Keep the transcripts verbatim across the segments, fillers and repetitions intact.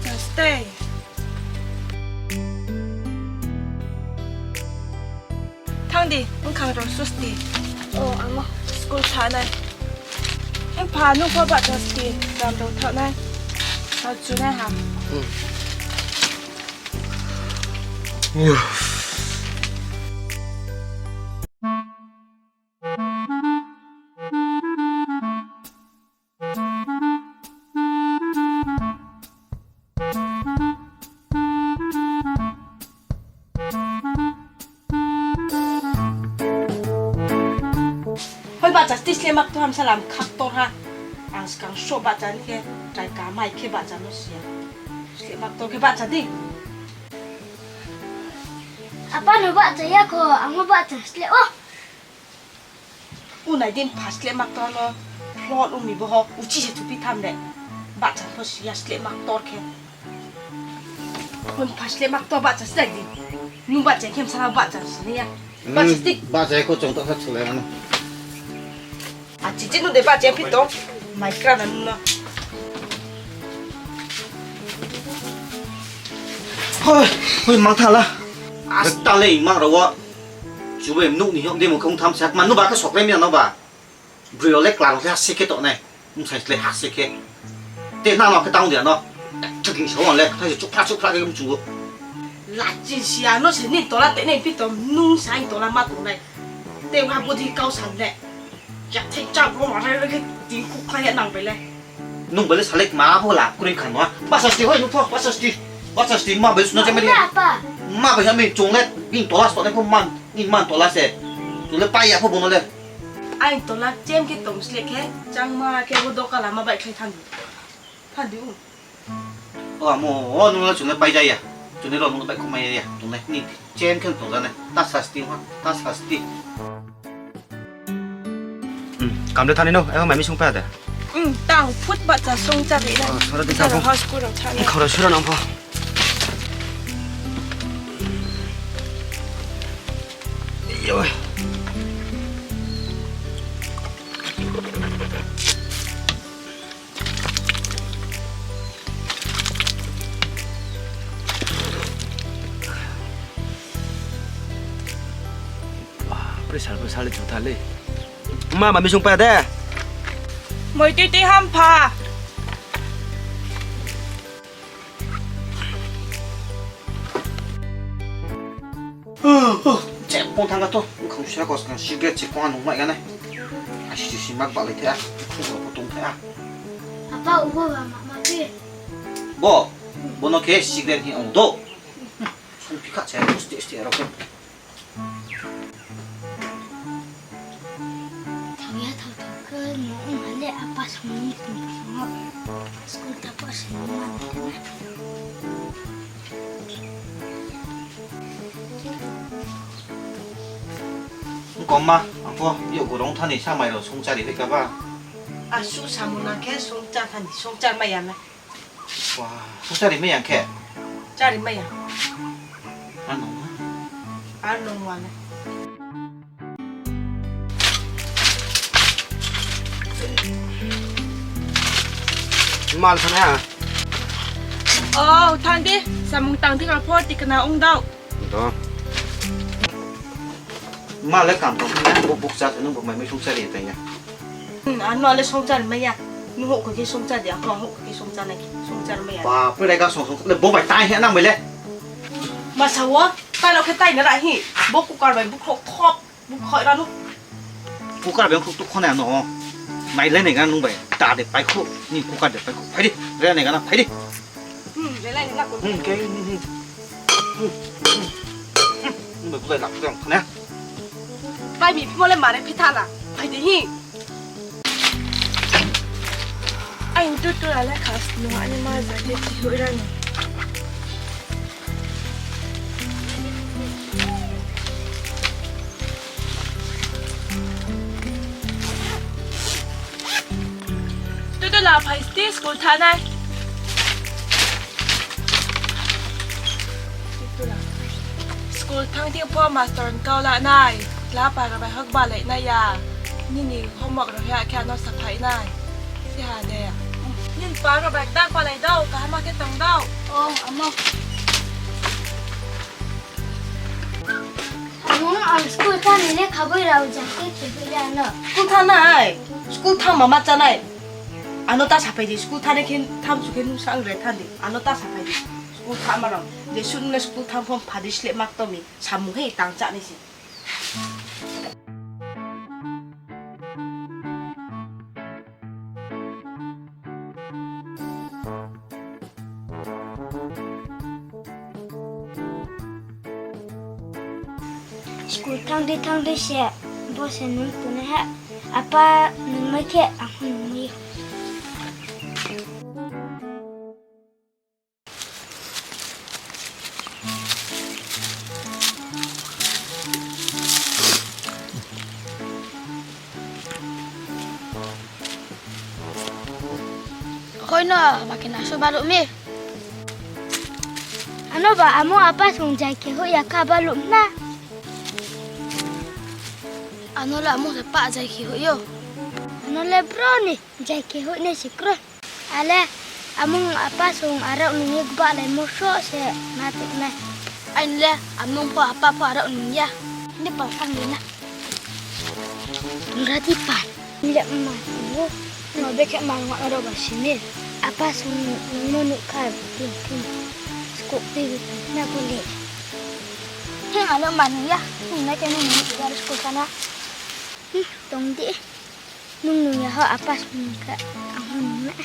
Stay. Thanng di, bkhang rao susti. O, amo. School thanng nai. Mpha, nung pho bahcha sti, ram rao thanng nai. Rao chu nai ha. Hoi bahcha sti, sleh maktor ham salam khaktor ha. Ang skang so bahcha ni khe, trai kamai khe bahcha no si ya. Sleh maktor khe bahcha di. Apa no bahcha ya kho, ang no bahcha sleh o. Unai din pha sleh maktor no, plot ong ni bo ho, uchi se thupi tham le. Bahcha pho si ya sleh maktor khe. Hon pha sleh maktor bahcha sleh di. Nung bahcha khe msala bahcha si ni ya. Bahcha sti. Bahcha kho chong ta sa chulai ano. A chichi nu de bahcha phi tong. Mai kra na nu no. Hoi, hoi, mang tha la. As ta le mang rao wo. Chubai mnuh ni hok de mung khe ong tham sa, ma nu ba khe soklai mi ano ba. Broi rao le kla rao le ha se khe tongnai. Msai le ha se khe. Te na no khe tang di ano. Thaging sa wan le, thai se chukphra chukphra khe mchu o. Lachin si ano se ni tola te nai phi tong, nung sa ni tola ma tongnai. Te ha bodi kau san le. Ya thai cha bro ma rai rai khe tin khuk khlai ya nang bai le. Nung bai le salek ma pho la kroi kha no. Bahcha sti hoi nung pho, bahcha sti. Bahcha sti ma bai suna jemai di. Apa? Ma bai ha mi chung le, bini tola sto nai pho man, ni man tola se. Chung le pai ya pho bono le. Aini tola chem khe tong sleh khe, changma khe bo doka lama bai khlai thanng di. Phan di u. O amo, o nung le chung le pai ja ya. Chung le rao nung le bai khumai ya. Chung le ni chem khe tong ja nai. Ta sasti ma, ta sasti. Hmm, kam le thani no, e mai mi sung pa de. Hmm, tang phut bahcha sung cha de na. Oh, sora di. Jaro tang pho. House kuro cha na. Khoro sura nang pho. Yo. Wah, pressure bo sale juta le. Ma, ma mi sung pa de. Moi tui tui ham pha. Chepong thang ka to, bkhang suya kos kang cigarette chepong anung mai ka nai. Asi si mak balai the a, khung rao pho tong the a. Apa, ubo ba ma ma phi. Bo, bono khe cigarette hing ong do. Sung phi kha se, sti sti rao khe. Thao ya thao thao khe, no ong ha le apa song ni tong tong o. School ta pho se ni man de na. Koma, ang pho yo gorong thani samai rao songchari hoih ka ba. Asuh samung nang khe songchar thani, songchar mai ya na. Wa, songchari mai ya khe? Chari mai ya. Ano ma? Ano ma le. Mal sana ya? Oh, thang di. Samung tang di ka pho tikna ong dao. Do. Ma le kam tong, bo bukcha, nung bo mai mai songchari tang ya. Hmm, ano le songchar mai ya. Nung houh khe songchar di, ako houh khe songchar nai, songchar mai ya. Ba, pura ga song song, le bo bai tai he nang bai le. Masa wo, tai lo khe tai na ra hi. Bo cooker bai bukhrouh thop, bukhrouh ra nu. Cooker bai bukhrouh tu khone ano. Mai le ne ga nung bai, ta de pai khu, ni cooker de pai khu. Phai di, re ne ga na, phai di. Hmm, re lai ni na ko. Hmm, ke, hmm, hmm. Hmm, hmm. Hmm, bai bulai lak tang khane. Bai mi phimo le mare phitha la. Phai de hi. Ai, tu tu la le khas no ani ma za de ti hui ra ni. Tutu la phai sti school thanng nai. School thanng di pho master ni kau la nai. Kla para bai hok balai nai ya. Nini homework rao ya khe ano saphai nai. Si ha de. Paro bai dak palai dao, kaham khe tong dao. O, amo. Amo, ang school thanng ni le khaboi rao jang khe khe ya no. School thanng nai, school thanng mama chá nai. Ano ta saphai di, school thanng ni khe tham su khe nung sa ang re thanng di. Ano ta saphai di, school thanng ma rao. Jesuh nung le school thanng pho phadi sleh mak to mi, samung he tang chá nai se. School thanng di thanng di se, bo se nung tongnai ha. Apa nung mai khe ang nung mai. Hoi no, ba khe nasu baluh mi. Ano ba amo apa song jai khe hoih ya kha baluh na. Ano le amo se pa jai khe hoih yo. Ano le bro ni jai khe hoih nai se kroi. Ale, amung apa song arao nung ye gba lai mo so se ma tong nai. Aini le amung pho apa pho arao nung ya. Ni pa phang ni na. Nung ra di pa. Ni le ma tong o. No be khe ma nung arao ba si mi. Apa song nung mo nuh kha tin tin. Skok ti bi na bo le. Hing ano ma nung ya. Nung na khe nung nung ya skok ka na. Hmm, tong di. Nung nung ya ho apa sung khe ang ho nung na.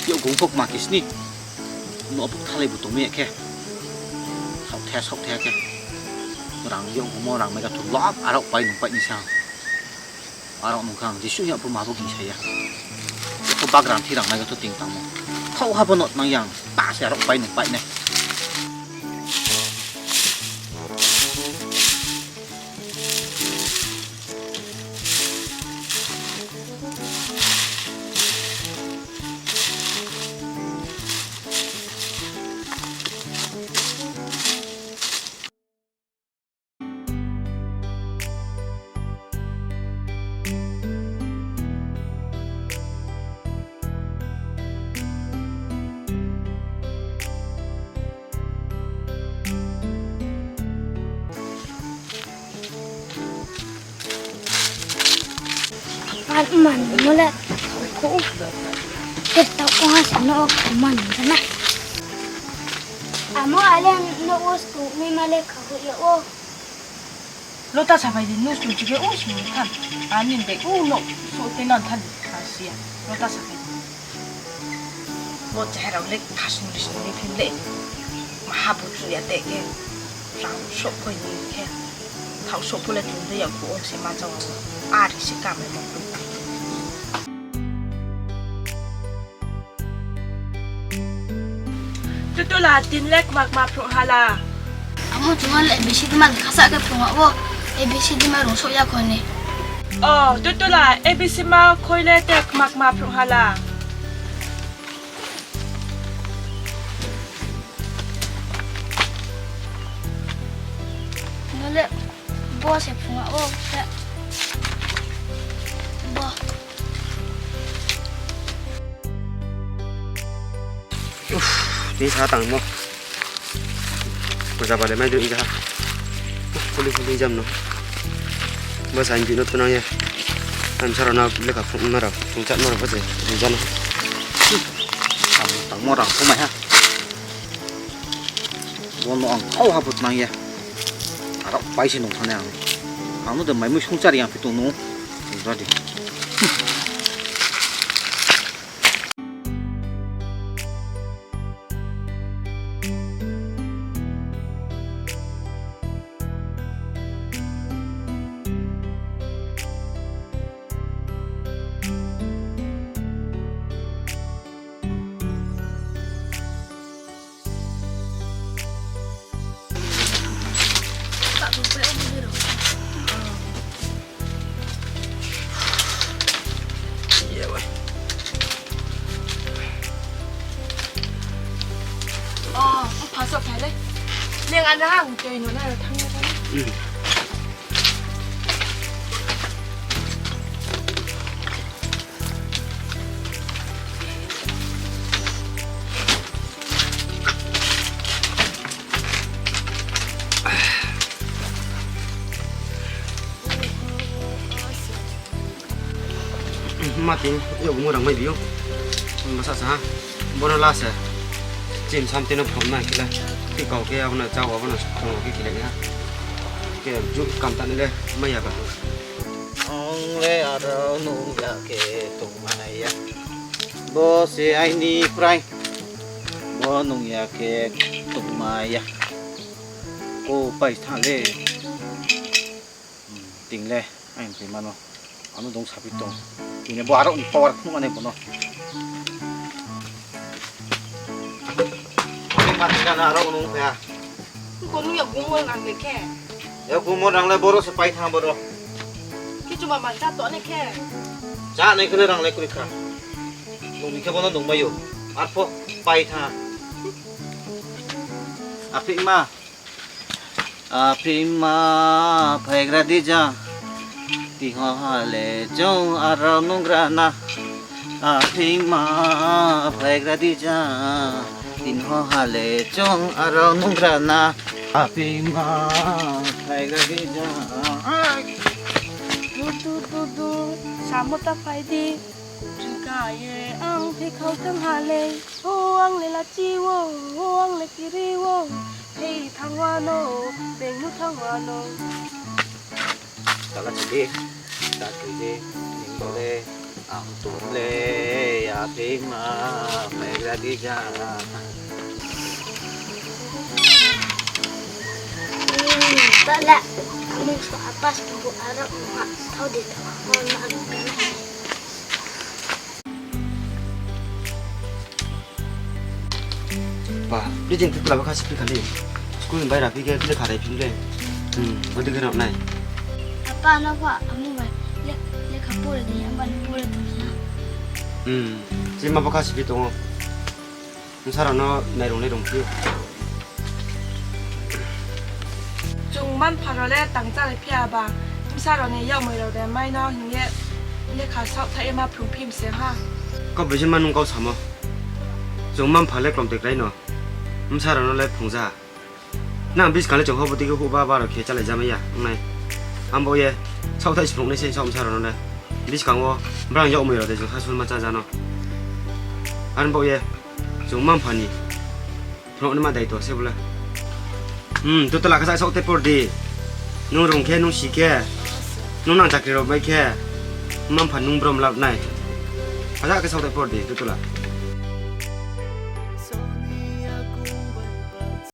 Yag gung pho kma kisni. No pho thalai bu tongmi khe. Saohthe, saohthe khe. Rang yag gumo rang mai ka thu lak arao pai nung pai ni sa. Arao nung kha ang Jisu yag pho ma bo ging sa ya. Pho bagrang thi rang mai ka thu ting tangmo. Thauha bo no nang yang. Ta se arao pai nung pai nai. Ar man mo le ko. Ke ta ko ha sa no ko man na. Amo ale no os ko mi ma le kha ho ya o. Lota sapai di, nung sung chike, o sung than. Ani dei, o no, so te nan than, ha sia. Lota sapai di. Bo chehra le khasung risung ni phim le. Maha bu chu ya te ke. Rang sok koi ni ke. Thau sok pule tun de ya ku o se ma chau. Ari se kamai mo ku. Tutula, tini le kma kma phrung hala? Amo chunga le A B C D ma khasa khe phrung wo, A B C D ma rung souh ya kho ni. O, Tutula, A B C ma khoi le te kma kma phrung hala? Nole. Bo se phung wo, khe. Bo. Uff, tini sa tangmo. Puja bale mai dun ja. Uff, kuli kuli jam no. Bo sa injik no tunang ya. Ang saro na lekha phung ma rao, phung chat ma rao bo se, rijano. Uff, tangmo rang phung mai ha. Bo no ang khau ha phut nang ya. Arao pai se nung thane ang. Ang no de mai mui sungchar yang phi tong nung. Ready. Ra, ang tei no na thang na. Hmm. Ma tin, yo, bung rang mai bi ou. Bung bsa sa ha. Bono la se. Chim sam tino phom na khe la. Khe kau khe abono chao, abono tong khe khe le ha. Khe ju kam ta ni le mai ya ba. Ang le aro nung ya khe tongmai ya. Bo se aini prai. Bo nung ya khe tongmai ya. Ko pai tha le. Hmm, ting le, ang tei mano. Ano dong sapi tong. Ting le bo aro ni power phung ane bono. Ani mati kana aro nung phai ha. Ko nung ya gumo rang le khe. Ya gumo rang le boro se pai thang boro. Kichu ma man cha to ne khe. Cha nai khe le rang le kri kha. Nung ni khe bono nung mai ou. Arpho pai thang. Aphi ma. Aphi ma phaigra di ja, tingho ha le chung aro nungra na. Aphi ma phaigra di ja, tingho ha le chung aro nungra na. Aphi ma phaigra di ja. Ai. Du, du, du, du, samo ta phai di. Ringka ye ang phekhau tang ha le. O ang le lachi wo, o ang le kiri wo, hei thang wa no, beng nu thang wa no. Tala chidi, ta chidi, ning bo le, ang tum le, ya phi ma, mai ra di ja. Hmm, tala, amung so apas bu arok ma, thau di thau, ma, ma, ma. Pa, bri jing titla bo kha siphi khali. School ni bai ra phi khe lekha rai phi le. Hmm, bodi khe rao nai. Apa, no pha, amu bai. Le, lekha pore di, amba ni pore tong na. Hmm, je ma bo kha siphi tong ou. Bsa rao no nai rung nai rung phi. Chung mma-mpha rao le tang chálai phi ya ba, bsa rao ni yakmoi rao de mai no hing ye lekha saohthaih ye ma phrung phi mi se ha. Kau bai je ma nung kau samo. Chung mma-mpha le klom te krai no. Bsa rao no le phrung ja. Nang buskang le chung ho bo dei khe houhba ba rao khe chálai ja mai ya, ong nai. Ang bo ye, saohthaih si phrung nai se saoh bsa rao no le. Buskang wo, brang yakmoi rao de chung sasul ma chá ja no. Ang bo ye, chung mma-mpha ni. Phnuh ni ma dai to se bo le. Hmm, tu tola kasa saoh te por di. Nung rung khe, nung si khe. Nung nang chakri rao bai khe. Mma-mpha nung brom lab nai. Kasa khe saoh te por di, tu tola.